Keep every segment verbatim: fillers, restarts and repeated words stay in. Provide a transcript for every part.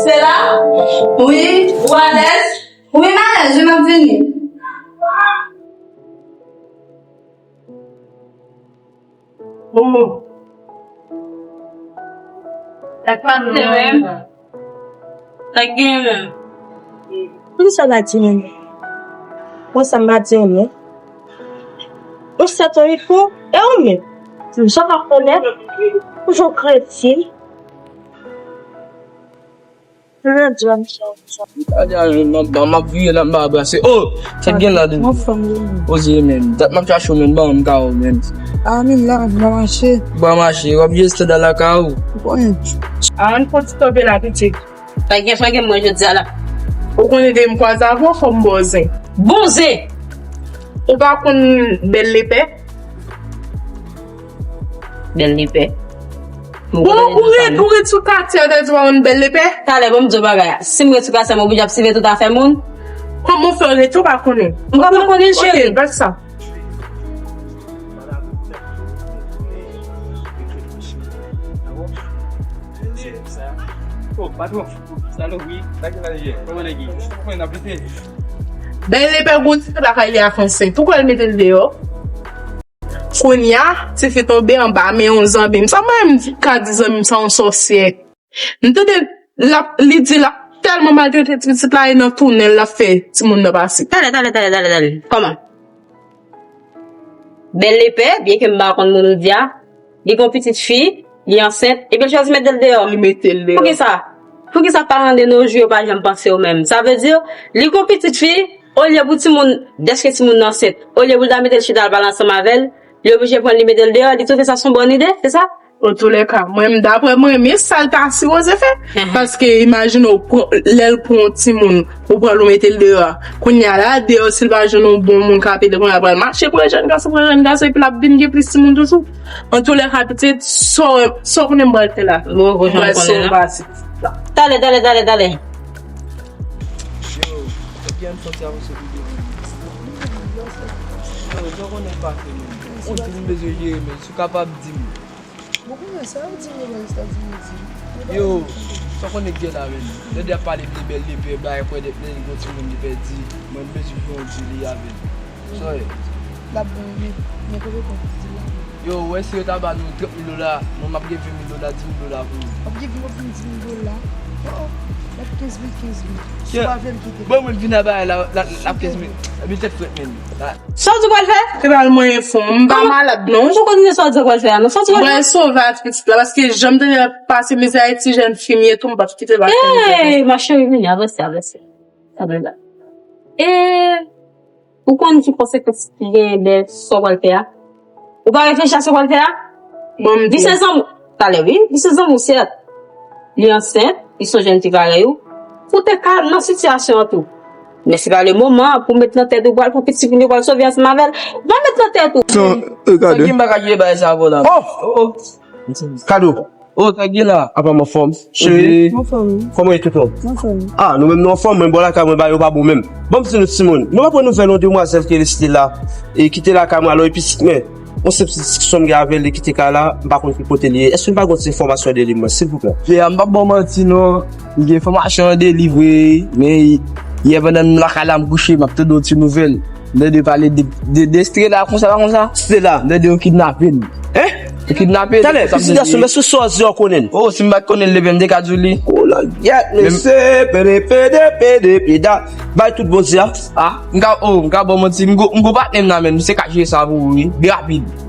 Se la? Wi, ou alèz? Wi, m alèz, wi, m ap vini. Momo. Sa k pase menm? Sa k gen menm? Poukisa w pa di m? Mwen sa m pa di w non. Ou sèt ou ipou, e ou menm? Jan w pa konnen, ou jan w kretyen. Mwen di w m sa. Gade a, m ap, m ap vire la, m pa brase. Oh, sa k gen la, Doudou? Anfòm, wi. Poze menm. Dat m ap chache w menm, ban m ka w menm. A, menm la, m pa mache. Ou pa mache, w ap jwe estanda lakay ou. Ou konnen. A, ann fon ti kanpe la, pitit. Sa gen, sa gen mwen jodi a la. Ou konnen depi m kwaze avè w, fò m ba w zen. Bon zen! Ou pa konn Bèl Lepè? Bèl Lepè. Bon, ou ret, ou ret sou katye a, ou ta di w pa konn Bèl Lepè? Talè, bon, m di w bagay la. Si m ret sou katye a, m oblije ap sive tout afè moun. Kòman w fè ret, ou pa konnen? M pa konn konnen, cheri. Ok, bak sa. Oh, patwon. Salopri. Sa ki la ye? Kòman nèg ye? Kòman n ap lite? Bèl Lepè gon tifi lakay li ak ansent. Ou kwè l mete l deyò? Kounye a, tifi tonbe anba men yon zanmi m. Sa mwen menm ka di zanmi m sa yon sòsyè. M tande l ap, li di l ap tèlman maltrete ti pitit la, e nan tounen l ap fè timoun nan pase. Talè, talè, talè, talè, talè. Kòman? Bèl Lepè, byenke m pa konn moun ou di a, li gon pitit fi, li ansent, epi l chwazi mete l deyò. Li mete l deyò. Poukisa? Poukisa paran de nos jours yo pa janm panse yo menm? Sa vle di, li gon pitit fi, olye pou timoun, dèske timoun nan ansent, olye pou l ta mete l chita al pale ansanm avè l, li oblije pran l, li mete l deyò, li twouve sa se yon bòn ide, se sa? Antoulèka, mwen, daprè mwen, men sa l ta sipoze fè. Paske imajine w pran, lè l pran yon timoun, ou pran l ou mete l deyò a. Kounye a la, deyò, si l pa jwenn yon bon moun k ap ede, kounye a l pral mache pou jèn gason, pran jèn gason, epi l ap vin gen plis timoun toujou. Antoulèka, pitit, sa w, sa w konnen m pral fè la? Bon, bon, jan m konnen la. Talè, talè, talè, talè. Yo, ebyen, ann fè ti avanse pi devan. Yo, sa w konnen m pa fè menm. Ou di m bezwen jere, men si w kapab di m. Bon, kounye a, sa yo di m yo nan Etazini di. Yo, sa w konnen k gen la menm. Lè de ap pale de Bèl Lepè, bay kwè de lè li gon timoun li pèdi, mwen m bezwen fè yon di li avè l. Sa w ye? L ap bon, men, men kote kòb di la? Yo, w wè si yo ta ba nou trant mil dola, mwen m ap gen ven mil dola, di mil dola pou nou. W ap gen ven, w ap gen di mil dola? Oh, oh, l ap kenz mil, kenz mil. Si w pa vle m kite. Bon, mwen vin a bay la, la, l ap kenz mil. Epi tèt frèt menm. Sa w di w pral fè? Se pa l mwen fon. M pa malad, non. Ou konn sa w di w pral fè a, non. Sa w di w pral fè? Mwen sove a ti pitit la, paske jan m te pase mizè a ti jèn fi m ye tou, m p ap kite l pase mizè. Ey, ma chérie, vini, avanse, avanse. Sa vle la. E, ou konn ki konsekans ki genyen dèyè sa w pral fè a? Ou pa reflechi a sa w pral fè a? Bon, m di. Li se zanmi w. Talè wi, li se zanmi w, sèt. Li ansent, li se yon jèn fi parèy ou. Ou te ka nan sitiyasyon an tou. Men se pa le moman pou met nan tèt ou pral pran pitit moun yo pral sove ansanm avè l. Pa met nan tèt ou. Sa, e, gade. Sa ki m pa ka jere bagay sa avè w la? Oh! Oh, oh. Kado. Oh, sa ki la? Apa m anfòm? Cheri. Anfòm. Kòman w ye, tonton? Anfòm. Ah, nou menm nou anfòm, men bò lakay mwen, bagay yo pa bon menm. Ban m di nou timoun, nou pa pran nouvèl yon demwazèl ki rele Stella, e ki te lakay mwen, alò, epi si, men, yon senp diskisyon m gen avè l, li kite kay la, m pa konn ki kote li ye. Èske nou pa gen yon ti enfòmasyon de li, mwen, silvouplè? Frè, m p ap ba w manti, non. M gen enfòmasyon de li vre, men yè pandan m lakay la, m kouche, m ap tande yon ti nouvèl. M tande yo pale de, de, de Stella konsa, pa konsa. Stella? M tande yo kidnape l. Hein? Yo kidnape l. Talè, pitit gason m, èske sa w di a w konnen l? Oh, si m pa t konnen l, depi m te ka di w li. Oh, la, yèt, mesye, pede, pede, pede, peda. Bay tout bon di a. Ah, m ka, oh, m ka ba w manti, m gon, m gon patnè m nan men, misye ka jere sa pou ou, wi. Byen rapid.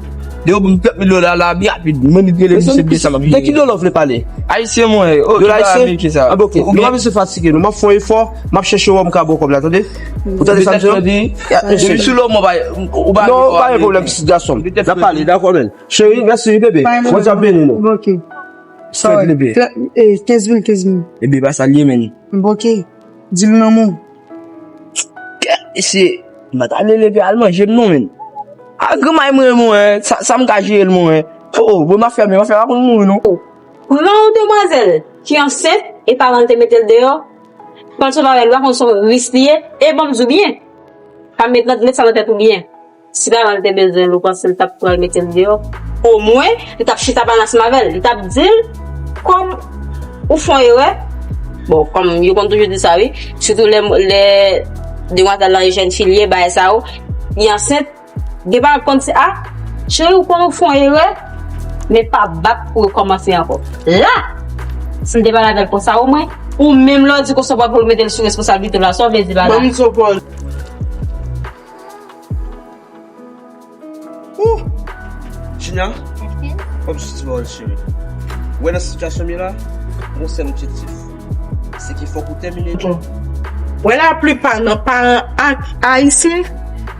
De yo ban m trant mil dola la, byen rapid. Mwen li rele misye de sa m ap jere. De ki dola w vle pale? Ayisyen mwen, oh, dola ayisyen? Ameriken sa. Ah, bon, ok. Nou pa bezwen fatige nou. M ap fè yon efò, m ap chèche wè m ka ba w kòb la, tande? Ou tande sa m di w? Depi sou lòm, ou pa, ou pa. Non, pa gen pwoblèm, pitit gason m. N ap pale, dakò, men. Cheri, mèsi, wi, bebe. Bondye ap beni nou. Ok. Sa w ye? Kenz mil, kenz mil. Ebyen, pa sa l ye, men. Ok. Di l nan men w. Mesye, m pa t ale leve al manje m non, men. A, granmay mwen, mwen, sa, sa m ka jere l, mwen. Oh, oh, bon, mafya, men mafya pa konn mouri, non. Pran yon demwazèl ki ansent e paran l te mete l deyò, pran l sou avè l, ou pa konn se yon ris li ye, e ban m di w byen, pa met nan, met sa nan tèt ou byen. Si paran l te bezwen l, ou panse l t ap pran l mete l deyò? Omwen, li t ap chita pale ansanm avè l. Li t ap di l, kòm ou fè yon erè, Bon, kòm yo konn toujou di sa, wi. Sitou lè, lè demwazèl lan e jèn fi l ye, bagay sa yo, li ansent, gen pa konn se, a, cheri, ou konn ou fè yon erè, men pa bat pou rekòmanse ankò. La, si m te pale avè l konsa, omwen, ou menm lè w di konsa w pa pou mete l sou responsablite w la, sa w vle di pa la? Ban m di w pawòl. Ooh! Junior, fò m jis di w, cheri. Ou wè nan sitiyasyon m ye la, m gon sèl objektif. Se ke fòk ou tèmine. Bon. Wè laplipa nan paran a-, ayisyen,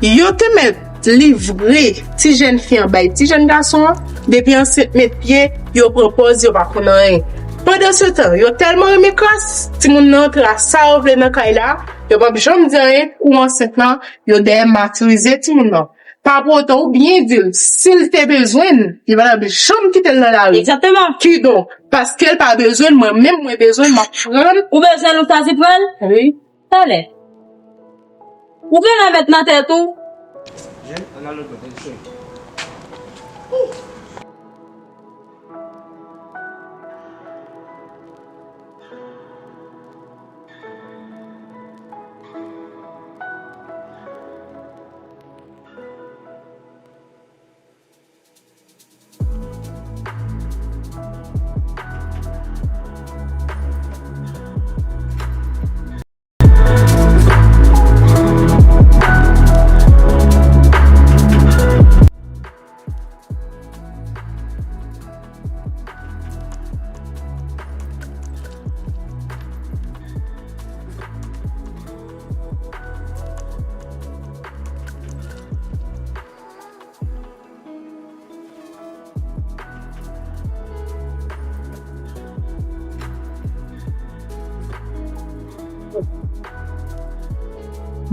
yo te mèt livre ti jèn fi an bay ti jèn gason an, depi ansent met pye, yo pran pòz yo pa konn anyen. Pandansetan, yo tèlman renmen kras, timoun nan antre a sa yo vle nan kay la, yo p ap janm di anyen, kou ansent lan, yo dèyè matirize timoun nan. Pa pou otan, ou byen di l, si l te bezwen l, li pa t ap janm kite l nan lari. Egzakteman. Kidonk, paske l pa bezwen l, mwen menm mwen bezwen l, m ap pran l. Ou bezwen l, ou chwazi pran l? Wi. Talè. Ou genlè mèt nan tèt ou. Jen, ann al lòt bò, tande, cheri.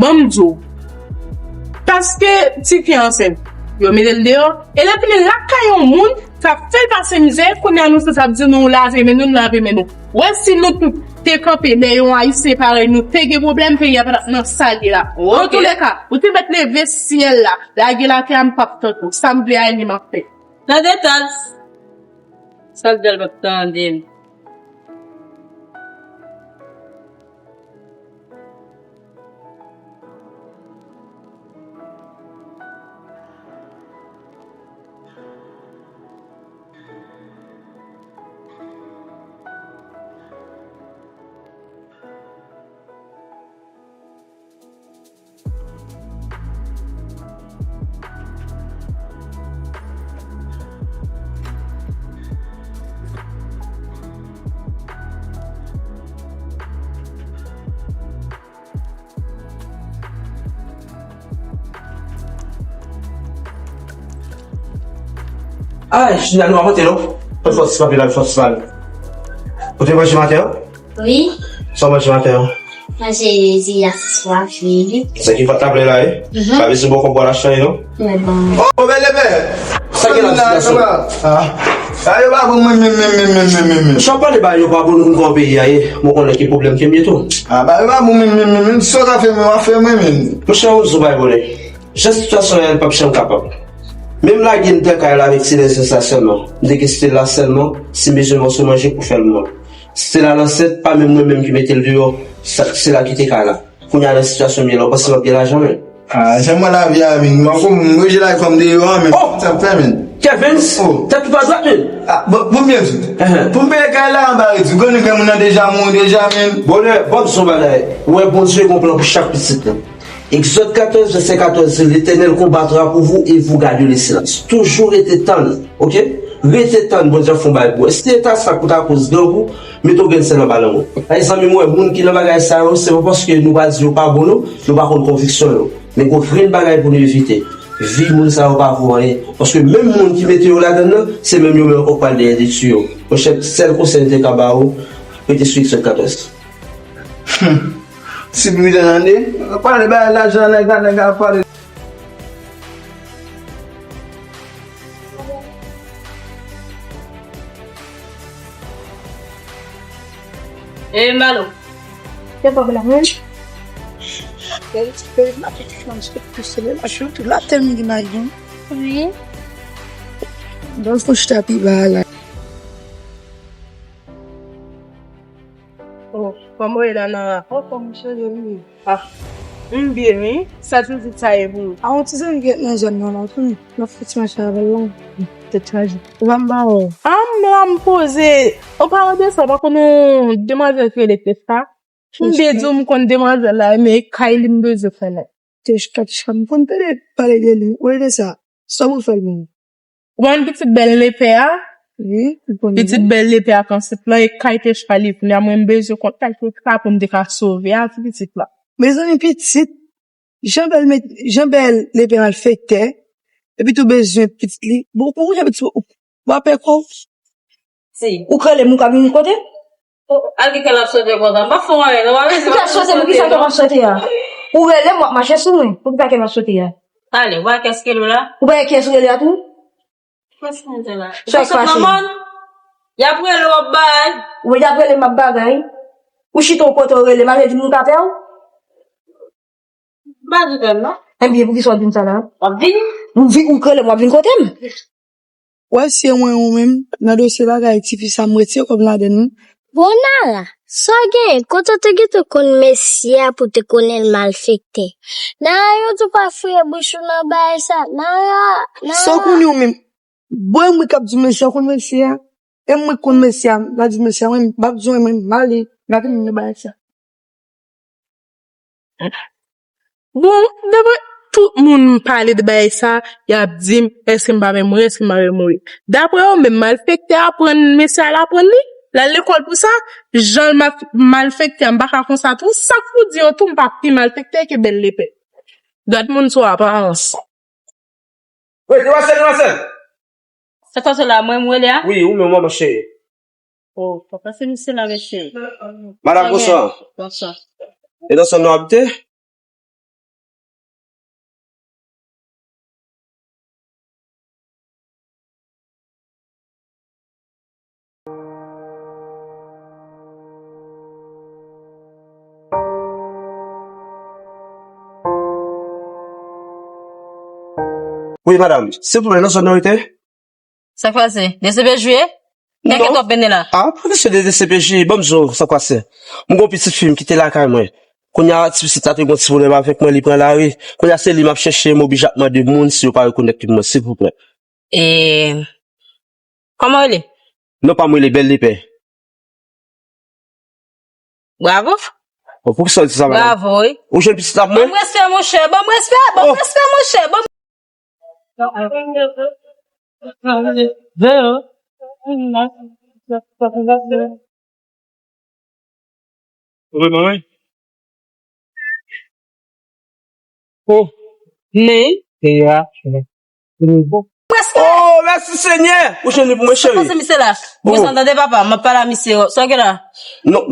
Ban m di w, paske tifi an ansent, yo mete l deyò, e l ap vin lakay yon moun k ap fè l pase mizè, kounye a nou sanse ap di nou lave men nou, nou lave men nou. Wè si nou tout te kanpe lè yon Ayisyen parèy nou te gen pwoblèm, peyi a pa t ap nan sa l ye la. Antouleka, ou te mèt leve syèl la, lage latè a, m p ap tande w. Sa m vle a, e li m ap fè. Tande, Taz. Sa l di a, l p ap tande m. Ay, Jina, nou pa monte non. Fòs, fòs, pa pil, fòs, fòs. Ou te manje maten an? Wi. Sa w manje maten an? Manje rezi a swa, wi. Sa ki fòt ap la, wi. Mhm. Pa bezwen bò kòb pou al achte anyen, non? Mwen bon. Oh, bèl epè! Sa gen la, ti gason? Ah. Ah, yo pa bon, mwen, mwen, mwen. Sa w pale ba yo pa bon pou n fè yon peyi a, ye. Mwen konnen ki pwoblèm ke m ye tou. Ah, ba yo pa bon, mwen, mwen, mwen, mwen. Sa w ka fè, mwen, w ap fè, mwen, mwen. Monchè, yon jou bay bonè. Jan sitiyasyon an ye, l p ap janm kapab. Menm lage m nan kay la avèk ti lezans la sèlman. M te gen Stella sèlman, si m bezwen mòso manje pou fè l mwen. Stella ansent, pa menm mwen menm ki mete l deyò, sa, Stella kite kay la. Kounye a nan sitiyasyon m ye la, ou panse m ap gen lajan menm? Ah, jan m wè lavi a, men, m pako m rejte lavi kòm deyò an, men, oh! Sa ap fè, men. Kevins, oh, tèt ou pa dwat, men. Ah, bon, pou m byen di w. Ehe. Pou m peye kay la, anba redi, ou konnen granmoun nan deja mouri deja, men. Bonè, ban m di w yon bagay. Ou wè, Bondye gon plan pou chak pitit li. Egzòd katòz, vèsè katòz di, L'Éternel combattra pour vous et vous garderez le silence. Toujou rete tann, oke? Rete tann Bondye ap fè yon bagay pou ou. Èske eta sa k pou ta koz grangou, mete yon grenn sèl anba lang ou? Ay, zanmi m, wè, moun ki nan bagay sa yo, se pa paske nou pa di yo pa bon, non, nou pa konn konviksyon yo. Men gon grenn bagay pou nou evite. Vi moun sa yo pa vo anyen. Paske menm moun ki mete yo ladann nan, se menm yo menm ankò k pral dèyè detwi yo. Monchè, sèl konsèy m te ka ba ou, rete sou Egzòd katòz. Hum. Si pridan tande, pale bay lajan nèg la, nèg la pale. E Malo. Ke pòv la menm? Gade ti peyi m ap chanje pis se la chou tou la tèm di mayon. Wi. Donk fò chita pi ba la. Oh, kòman w ye la, Nara? Oh, kòman cheri, wi. Ah, m byen, wi. Sa ti pitit sa ye pou ou? A, yon ti zanmi ki ret nan zòn nan la, wi. N ap fè ti mache avè l la. Tèt chaje. Ou pa m ba w. Ah, m la, m poze. Ou pa wè de sa, ou pa konn yon demwazèl ki rele Testa? M te di w m konn demwazèl la, men e kay li m bezwen fè la. Tèchka, Tèchka, m konn tande pale de li. Ou rele sa? Sa w fè l menm? Ou konn pitit bèl lepè a? Wi, m konn li. Pitit bèl lepè a konsit lan, e kay Tèchka li vini a, mwen m bezwen kontak Tèchka pou m te ka sove a ti pitit la. Mezanmi, pitit, jan bèl met, jan bèl lepè malfektè, epi tou bezwen pitit li. Bon, pou ou jan pitit ou, w ap pè kò w? Si. Ou k rele m, ou ka vin kote m? Oh, al gen kè l ap sote konsa. M pa fè w anyen, non, pa bezwen. Kè sote, pou ki sa kè m ap sote a? Ou rele m, w ap mache sou mwen. Pou ki sa kè m ap sote a? Ale, w pa kè s rele w la? Ou pa kè s rele a tou? Kè s rele la? Sa k pase? Y ap rele w ap bay. Ou y ap rele m ap bagay. Ou chita yon kote w rele m, ale di m ou ka pè w? M pa di tèl non. Ebyen, pou ki sa w di m sa la? W ap vini? Ou vi-, ou k rele m, w ap vin kote m. Wè, se mwen ou menm, nan dosye bagay tifi sa, m retire kò m ladann wi. Bon, Nara, sa w genyen? Kote w te gentan konn mesye a pou w te konnen l malfektè? Nara, yo di w pa fouye bouch ou nan bagay sa. Nara, Nara. Sa w konnen ou menm? Bon, e mwen k ap di w mesye a, w konn mesye a? E mwen k konn mesye a, m ap di w mesye a, mwen, m p ap di w mwen, m ale, m pa vin nan bagay sa. Bon, dapre tout moun m pale de bagay sa, y ap di m, èske m pa pè mouri, èske m pa pè mouri. Dapre yo menm, malfektè a pran mesye a, l aprann li, l al lekòl pou sa, jan l ma-, malfektè a, m pa ka konsa tou, sa k pou di yo tou, m pa pi malfektè ke bèl lepè. Gad moun sou aparans. Wi, demwazèl, demwazèl. Sa k pase la, mwen m rele a? Wi, ou menm, manman cheri. Oh, papa, se misye la, mesye. Madam, bonswa. Bonswa. E nan zòn nou abite? Wi, madanm. Silvouplè, nan zòn nan rete? Sa k pase? D C P J ye? Kèk etap mennen la? Ah, pa kesyon de D C P J, ban m di w sa k pase. M gon pitit fi m ki te lakay mwen. Kounye a, ti pitit la te gon ti pwoblèm avèk mwen, li pran lari. Kounye a, se li m ap chèche, m oblije ap mande moun si yo pa rekonèt li pou mwen, silvouplè. E, kòman w rele? Non pa m rele Bèl Lepè. Bravo. Bon, poukisa w di sa, madanm? Bravo, wi. Ou jwenn pitit la pou mwen? Ban m respè, monchè. Ban m respè. Ban m respè, monchè. Ban m Wi, mwen, wi. Oh, men. Prèske. Oh, mèsi Senyè! Ou jwenn li pou mwen, cheri. Sa k pase misye la? Bon, sa tande papa, m ap pale a misye. Sa w gen la? Non,